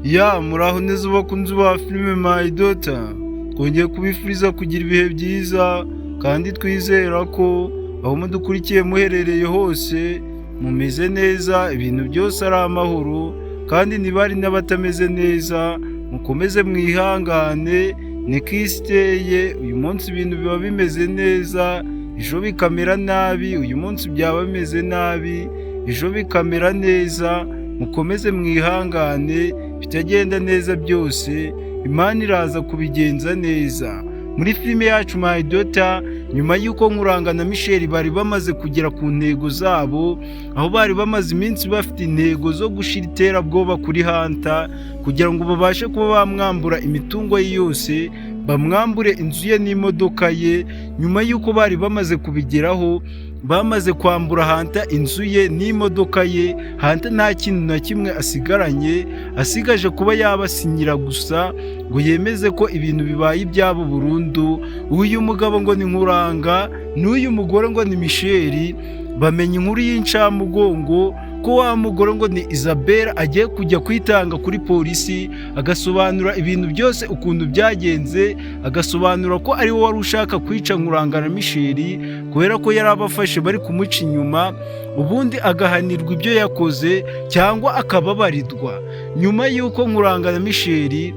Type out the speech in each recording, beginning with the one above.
Ya, muraho neza bakunzi ba filime My Daughter. Twongeye kubifuriza kugira ibihe byiza kandi twizera ko aho mudukurikiye muherereye hose mumeze neza, ibintu byose ari amahoro. Kandi niba hari n'abatameze neza, mukomeze mwihangane, niko isi iteye. Uyu munsi ibintu biba bimeze neza, ejo bikamera nabi. Uyu munsi byaba bimeze nabi, ejo bikamera neza. Mukomeze mwihangane, bitagenda neza byose Imana iraza kubigenza neza. Muri filime yacu My Daughter, nyuma y'uko Nkuranga na Michel bari bamaze kugera ku ntego zabo, aho bari bamaze iminsi bafite intego zo gushyira iterabwoba kuri Hunter kugira ngo babashe kuba bamwambura imitungo ye yose, bamwambure inzu ye n'imodoka ye. Nyuma y'uko bari bamaze kubigeraho, bamaze kwambura Hunter inzu ye n'imodoka ye, Hunter nta kintu na kimwe asigaranye, asigaje kuba yabasinyira gusa ngo yemeze ko ibintu bibaye ibyabo burundu. Uyu mugabo ngo ni Nkuranga n'uyu mugore ngo ni Michel bamenya inkuru y'incamugongo ko wa mugore ngo ni Isabella agiye kujya kwitanga kuri polisi, agasobanura ibintu byose ukuntu byagenze, agasobanura ko ari we wari ushaka kwica Nkuranga na Michel kubera ko yari abafashe bari kumuca inyuma, ubundi agahanirwa ibyo yakoze cyangwa akababarirwa. Nyuma y'uko Nkuranga na Michel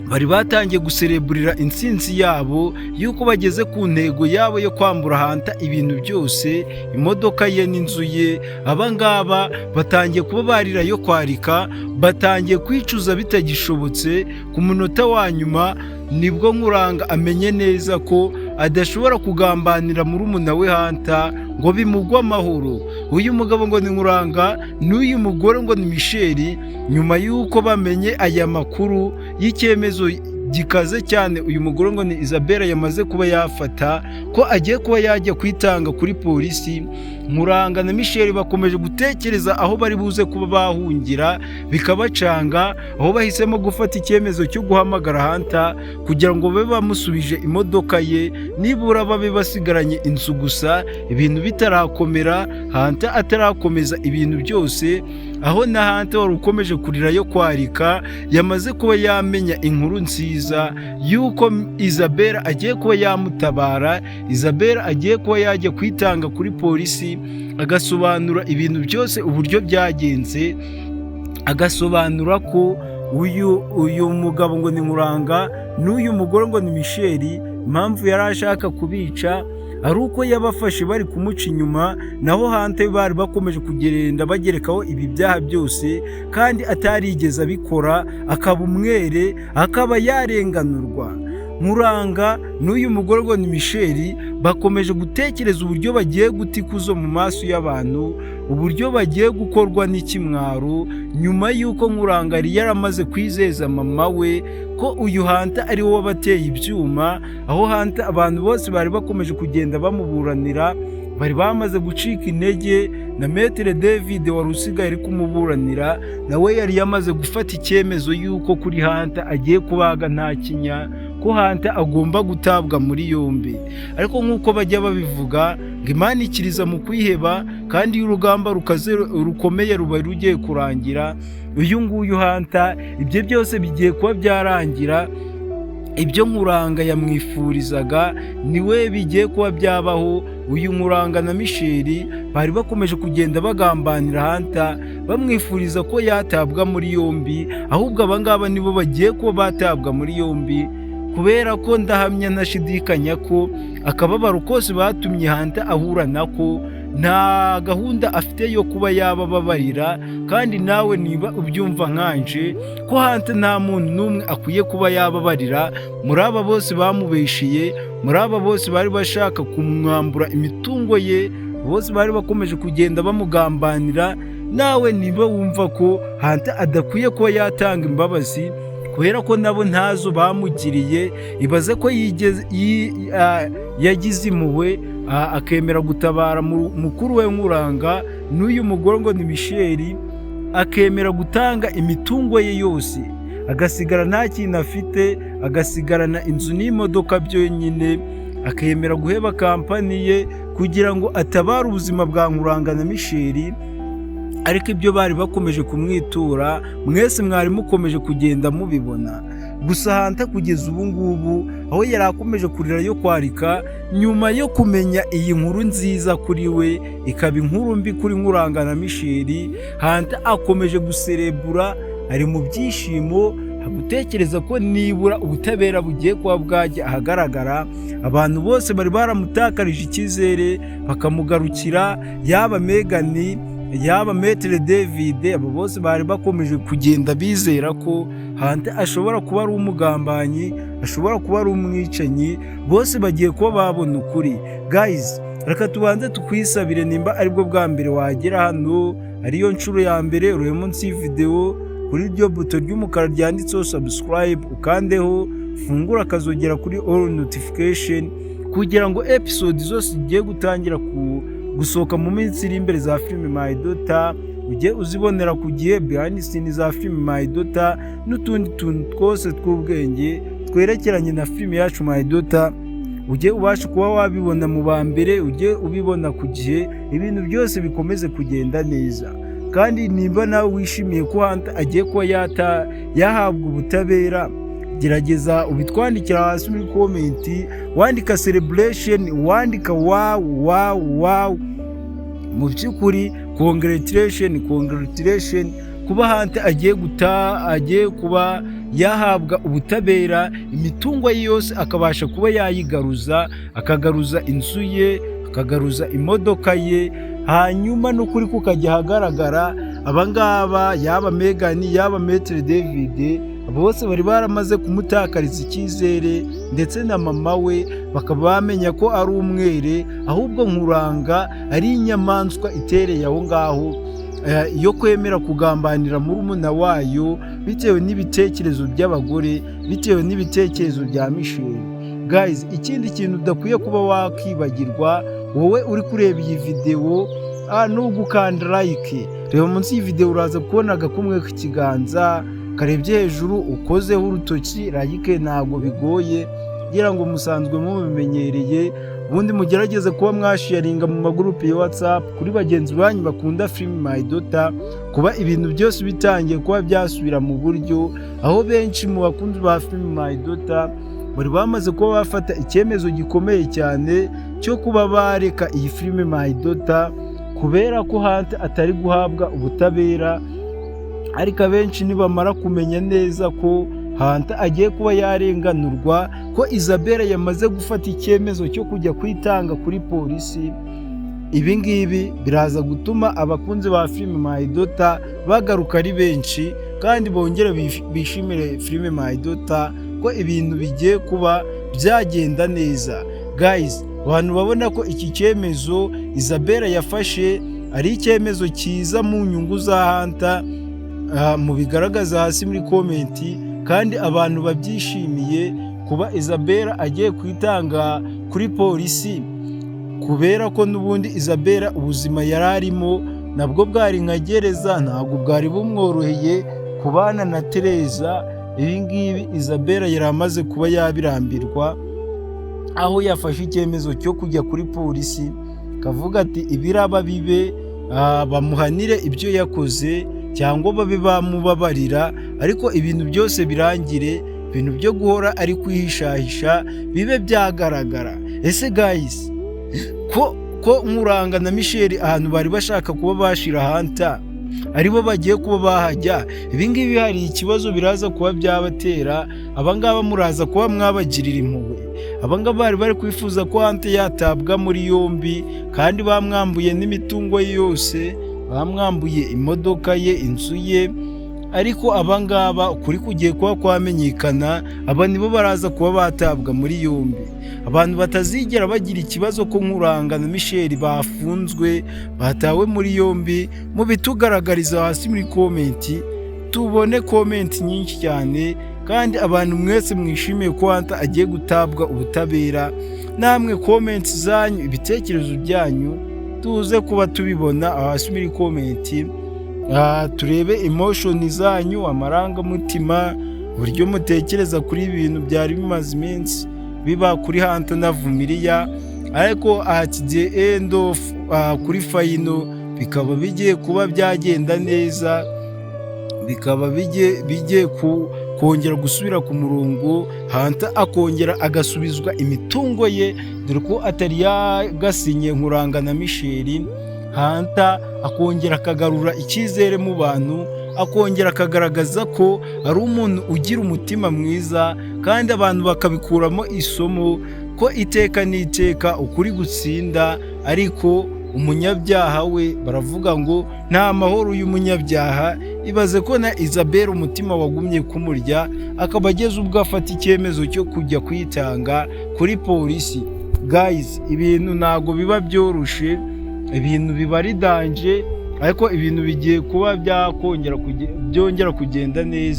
bari batangiye gusereburira intsinzi yabo y'uko bageze ku ntego yabo yo kwambura Hunter ibintu byose, imodoka ye n'inzu ye, aba ngaba batangiye kuba barira yo kwarika, batangiye kwicuza bitagishobotse. Ku munota wa nyuma nibwo Nkuranga amenye neza ko adashobora kugambanira murumuna we Hunter ngo bimugwe amahoro. Uyu mugabo ngo ni Nkuranga n'uyu mugore ngo ni Michel, nyuma y'uko bamenye aya makuru y'icyemezo gikaze cyane uyu mugore ngo ni Isabella yamaze kuba yafata, ko agiye kuba yajya kwitanga kuri polisi, Nkuranga na Michel bakomeje gutekereza aho bari buze kuba bahungira bikabacanga, aho bahisemo gufata icyemezo cyo guhamagara Hunter kugira ngo babe bamusubije imodoka ye, nibura babe basigaranye inzu gusa, ibintu bitarakomera, Hunter atarakomeza ibintu byose. Aho na Hunter wari ukomeje kurira yo kwarika yamaze kuba yamenya inkuru nziza y'uko Isabella agiye kuba yamutabara, Isabella agiye kuba yajya kwitanga kuri polisi, agasobanura ibintu byose uburyo byagenze, agasobanura ko uyu mugabo ngo ni Nkuranga n'uyu mugore ngo ni Michel, impamvu yari ashaka kubica ari uko yabafashe bari kumuca inyuma, naho Hunter bari bakomeje kugenda bagerekaho ibi byaha byose kandi atarigeze abikora, akaba umwere, akaba yarenganurwa. Nkuranga n'uyu mugore ngo ni Michel bakomeje gutekereza uburyo bagiye guta ikuzo mu maso y'abantu, uburyo bagiye gukorwa n'ikimwaro, nyuma y'uko Nkuranga yari yaramaze kwizeza mama we ko uyu Hunter ari we wabateye ibyuma. Aho Hunter abantu bose bari bakomeje kugenda bamuburanira bari bamaze gucika intege, na Maître David wari usigaye ari kumuburanira nawe yari yamaze gufata icyemezo y'uko kuri Hunter agiye kubaga nta kinya, ko Hunter agomba gutabwa muri yombi. Ariko nk'uko bajya babivuga ngo Imana ikiriza mu kwiheba, kandi iyo urugamba rukaze rukomeye ruba rugiye kurangira, uyu nguyu Hunter ibyo byose bigiye kuba byarangira. Ibyo Nkuranga yamwifurizaga niwe bigiye kuba byabaho. Uyu Nkuranga na Michel bari bakomeje kugenda bagambanira Hunter, bamwifuriza ko yatabwa muri yombi, ahubwo abangaba nibo bagiye kuba batabwa muri yombi, kubera ko ndahamya ntashidikanya ko akababaro kose batumye Hunter ahura nako nta gahunda afite yo kuba yabababarira. Kandi nawe niba ubyumva nkanje ko Hunter nta muntu n'umwe akwiye kuba yababarira muri aba bose bamubeshiye, muri aba bose bari bashaka kumwambura imitungo ye, bose bari bakomeje kugenda bamugambanira, nawe niba wumva ko Hunter adakwiye kuba yatanga imbabazi kubera ko nabo ntazo bamugiriye, ibaze ko yagize impuhwe akemera gutabara mukuru we Nkuranga n'uyu mugore ngo ni Michel, akemera gutanga imitungo ye yose, agasigara nta kintu afite, agasigarana inzu n'imodoka byonyine, akemera guheba kampani ye kugira ngo atabare ubuzima bwa Nkuranga na Michel. Ariko ibyo bari bakomeje kumwitura, mwese mwari mukomeje kugenda mubibona. Gusa Hunter kugeza ubu ngubu aho yari akomeje kurira yo kwarika, nyuma yo kumenya iyi nkuru nziza kuri we ikaba inkuru mbi kuri Nkuranga na Michel, Hunter akomeje guserebura, ari mu byishimo, gutekereza ko nibura ubutabera bugiye kuba bwajya ahagaragara, abantu bose bari baramutakarije icyizere bakamugarukira, yaba Megan, yaba Maître David, abo bose bari bakomeje kugenda bizera ko Hunter ashobora kuba ari umugambanyi, ashobora kuba ari umwicanyi, bose bagiye kuba babona ukuri. Guys, reka tubanze tukwisabire, nimba aribwo bwa mbere wagera hano, ariyo nshuro ya mbere, urebe munsi y'ividewo kuri iryo buto ry'umukara ryanditseho subscribe, ukandeho, fungura akazogera kuri all notification, kugira ngo episode zose zigiye gutangira gusohoka mu minsi iri imbere za filime My Daughter ujye uzibonera ku gihe, behind scene za filime My Daughter n'utundi tuntu twose tw'ubwenge twerekeranye na filime yacu My Daughter, ujye ubasha kuba wabibona mu ba mbere, ujye ubibona ku gihe, ibintu byose bikomeze kugenda neza. Kandi nimba nawe wishimiye ko Hunter agiye kuba yahabwa ubutabera, gerageza ubitwandikira hasi muri comment, wandika celebration, wandika wow, wow, wow. Mu by'ukuri congratulation, congratulation kuba Hunter agiye kuba yahabwa ubutabera, imitungo ye yose akabasha kuba yayigaruza, akagaruza inzu ye, akagaruza imodoka ye, hanyuma n'ukuri kukajya ahagaragara. Abangaba, yaba Megan, yaba Maître David, bose bari baramaze kumutakariza icyizere, ndetse na mama we bakaba bamenya ko ari umwere, ahubwo Nkuranga ari inyamaswa itereye aho ngaho yo kwemera kugambanira murumuna wayo bitewe n'ibitekerezo by'abagore, bitewe n'ibitekerezo bya Michel. Guys, ikindi kintu udakwiye kuba wakibagirwa wowe uri kureba iyi videwo ni ugukanda like. Reba munsi y'iyi videwo, uraza kubona agakumwe k'ikiganza karebye hejuru, ukozeho urutoki like, ntabwo bigoye kugira ngo musanzwe mubimenyereye. Ubundi mugerageze kuba mwasharinga mu magurupe ya WhatsApp kuri bagenzi banyu bakunda filime My Daughter. Kuba ibintu byose bitangiye kuba byasubira mu buryo, aho benshi mu bakunzi ba filime My Daughter bari bamaze kuba bafata icyemezo gikomeye cyane cyo kuba bareka iyi filime My Daughter kubera ko Hunter atari guhabwa ubutabera. Ariko abenshi nibamara kumenya neza ko Hunter agiye kuba yarenganurwa, ko Isabella yamaze gufata icyemezo cyo kujya kwitanga kuri polisi, ibi ngibi biraza gutuma abakunzi ba filime My Daughter bagaruka ari benshi, kandi bongere bishimire filime My Daughter ko ibintu bigiye kuba byagenda neza. Guys, abantu babona ko iki cyemezo Isabella yafashe ari icyemezo cyiza mu nyungu za Hunter, mubigaragaza hasi muri comment. Kandi abantu babyishimiye kuba Isabella agiye kwitanga kuri polisi, kubera ko n'ubundi Isabella ubuzima yari arimo nabwo bwari nka gereza, ntabwo bwari bumworoheye kubana na Tereza. Ibi ngibi Isabella yari amaze kuba yabirambirwa, aho yafashe icyemezo cyo kujya kuri polisi, akavuga ati ibiraba bibe, bamuhanire ibyo yakoze cyangwa babe bamubabarira, ariko ibintu byose birangire, ibintu byo guhora ari kwihishahisha bibe byagaragara. Ese guys, ko Nkuranga na Michel ahantu bari bashaka kuba bashira Hunter aribo bagiye kuba bahajya, ibi ngibi hari ikibazo biraza kuba byabatera? Abangaba muraza kuba mwabagirira impuhwe? Abangaba bari bari kwifuza ko Hunter yatabwa muri yombi, kandi bamwambuye n'imitungo ye yose, bamwambuye imodoka ye, inzu ye. Ariko abangaba ukuri kugiye kuba kwamenyekana, aba nibo baraza kuba batabwa muri yombi. Abantu batazigera bagira ikibazo ko Nkuranga na Michel bafunzwe, batawe muri yombi, mubitugaragariza hasi muri comment, tubone comment nyinshi cyane. Kandi abantu mwese mwishimiye ko Hunter agiye gutabwa ubutabera, namwe comment zanyu, ibitekerezo byanyu tuze kuba tubibona hasi muri comment, turebe emotion zanyu, amarangamutima, uburyo mutekereza kuri ibi bintu byari bimaze iminsi biba kuri Hunter na Vumiriya. Ariko at the end of kuri final Bikaba bigiye kuba byagenda neza, bikaba bigiye kongera gusubira ku murongo. Hunter akongera agasubizwa imitungo ye, dore ko atari yagasinye Nkuranga na Michel. Hunter akongera akagarura icyizere mu bantu, akongera akagaragaza ko ari umuntu ugira umutima mwiza, kandi abantu bakabikuramo isomo ko iteka n'iteka ukuri gutsinda. Ariko umunyabyaha we, baravuga ngo nta mahoro y'umunyabyaha. Ibaze ko na Isabelle umutima wagumye kumurya, akaba ageze ubwo afata icyemezo cyo kujya kwitanga kuri polisi. Guys, ibintu ntabwo biba byoroshye, ibintu biba ari danger, ariko ibintu bigiye kuba byakongera byongera kugenda neza.